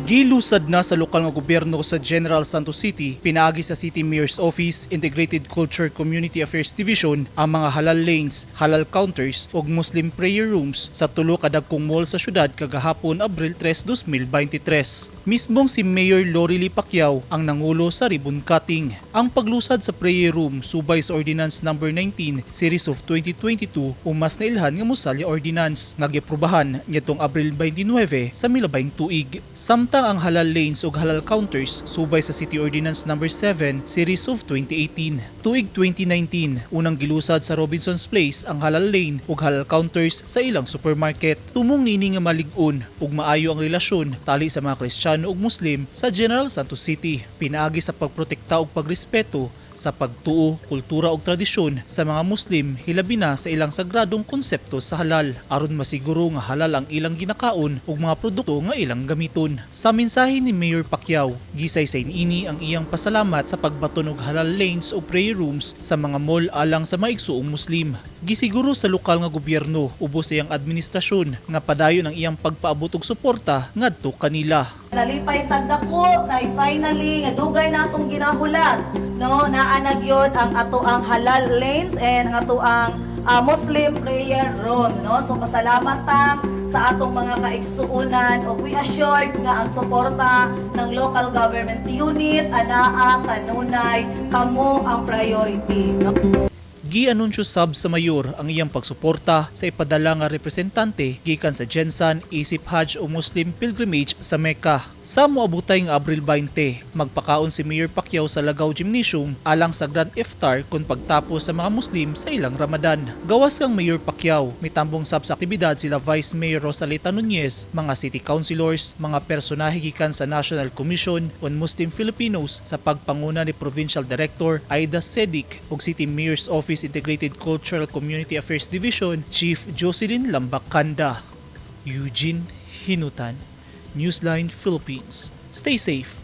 Gilusad na sa lokal nga gobyerno sa General Santos City pinaagi sa City Mayor's Office Integrated Culture Community Affairs Division ang mga halal lanes, halal counters ug Muslim prayer rooms sa tulo ka dagkong mall sa syudad kagahapon, Abril 3, 2023. Mismong si Mayor Lorely Pacquiao ang nangulo sa ribbon cutting. Ang paglusad sa prayer room subay sa Ordinance Number 19 Series of 2022 o mas nailhan nga Musalya Ordinance nga giaprubahan nitong Abril 29 sa milabayng tuig. Samtang ang halal lanes ug halal counters subay sa City Ordinance Number 7 Series of 2018. Tuig 2019, unang gilusad sa Robinson's Place ang halal lane ug halal counters sa ilang supermarket. Tumong niini nga malig-on ug maayo ang relasyon tali sa mga Kristiyano ug Muslim sa General Santos City. Pinaagi sa pagprotekta ug pagrespeto sa pagtuo, kultura ug tradisyon sa mga Muslim, hilabi na sa ilang sagradong konsepto sa halal, aron masiguro nga halal ang ilang ginakaon ug mga produkto nga ilang gamiton. Sa mensahe ni Mayor Pacquiao, gisaysay niini ang iyang pasalamat sa pagbaton og halal lanes o prayer rooms sa mga mall alang sa mga igsuong Muslim. Gisiguro sa lokal nga gobyerno ubos sa iyang administrasyon nga padayon ang iyang pagpaabot og suporta ngadto kanila. Nalipay tag dako kay finally nga dugay na atong ginahulat, no, naa na gyud ang ato ang halal lanes and ang ato ang Muslim prayer room, no. So pasalamat ta sa atong mga kaigsuonan ug we assured nga ang suporta ng local government unit anaa kanunay, kamo ang priority, no? Gianunsyo sab sa mayor ang iyang pagsuporta sa ipadala nga representante gikan sa Gensan isip Hajj o Muslim pilgrimage sa Mecca. Sa moabutay nga Abril 20, magpakaon si Mayor Pacquiao sa Lagaw Gymnasium alang sa Grand Iftar kung pagtapos sa mga Muslim sa ilang Ramadan. Gawas kang Mayor Pacquiao, mitambong sab sa aktibidad sila Vice Mayor Rosalita Nunez, mga city councilors, mga personahe gikan sa National Commission on Muslim Filipinos sa pagpanguna ni Provincial Director Aida Sedic ug City Mayor's Office Integrated Cultural Community Affairs Division Chief Jocelyn Lambakanda. Eugene Hinutan, Newsline Philippines. Stay safe.